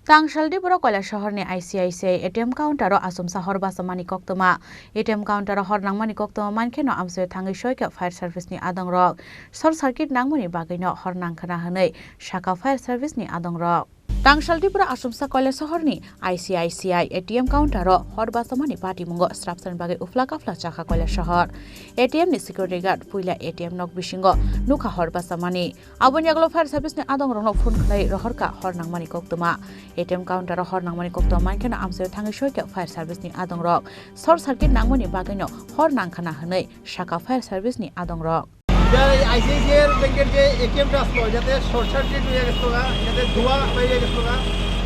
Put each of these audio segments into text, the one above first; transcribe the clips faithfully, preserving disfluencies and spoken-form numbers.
Tangsal Tripura Koilasohor ni I C I C I A T M counter o achomsa hor bachamani koktwma. A T M counter o hor nangmani koktwma mankheno amchoi thangwi soikha fire service ni adongrok. Short circuit nangmani bagwino hor nangkhwna hwnwi sakha fire service ni adongrok. Tangsal Tripura achomsa Koilasohor ni I C I C I A T M counter o hor bachamani patimungo swrapsani bagwi uphla kaphla chakha Koilasohor. A T M ni security guard puila A T M nok bisingo nukha hor bachamani. Aboni yagulo fire service ni adongrokno phone khlai rohorkha hor nangmani koktwma. A T M counter o hor nangmani koktwma mankheno amchoi thangwi soikha fire service ni adongrok. Short circuit nangmani bagwino hor nangkhwna hwnwi sakha fire service ni adongrok. Ida I C I C I bank-er je A T M টা আসলো, এটাতে short circuit হয়ে গেছিল গা, এটাতে ধোঁয়া হয়ে গেছিল গা,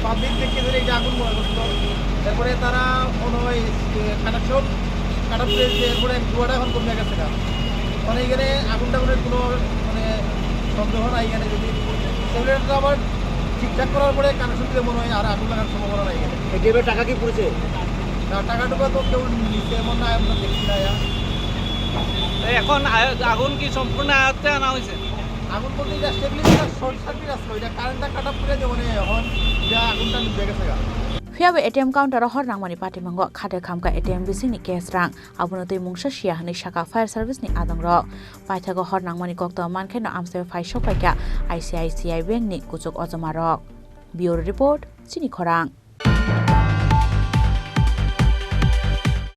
পাবলিক দেখতে ধরে এটা আগুন মনে করছিল। তারপরে তারা মনে হয়, এ, কানেকশন কাট অফ করে দিয়েছে, এরপরে ধোঁয়াটা এখন কমে গেছে গা। মানে এখানে আগুন টাগুনের কোনো মানে সন্দেহ নাই এখানে, যদি সেগুলেটরটা আবার ঠিকঠাক করার পরে কানেকশন দিলে মনে হয় আর আগুন লাগার সম্ভাবনা নাই এখানে। এ, টেবিলে টাকা কি পড়েছে? না, টাকা টুকা তো কেউ নিচে এমন নাই, আমরা দেখছি না। এখন আ-, আগুন কি সম্পূর্ণ আয়ত্তে আনা হয়েছে? আগুন বলতে এটা স্টেবিলাইজার শর্ট সার্কিট আসলো, এটা কারেন্টটা কাট অফ করে দিয়ে মানে এখন এটা আগুনটা নিভে গেছে গা। Phiya bo A T M counter o hor nangmani patimungo khate khamkha A T M bisingni cash rang, abono twi mungsa siya hwnwi sakha fire service ni adongrok. Paithago hor nangmani koktwma mankheno amchoi phai sokpaikha I C I C I bank ni kuchuk ojomarok. Bureau report, Chini Khorang.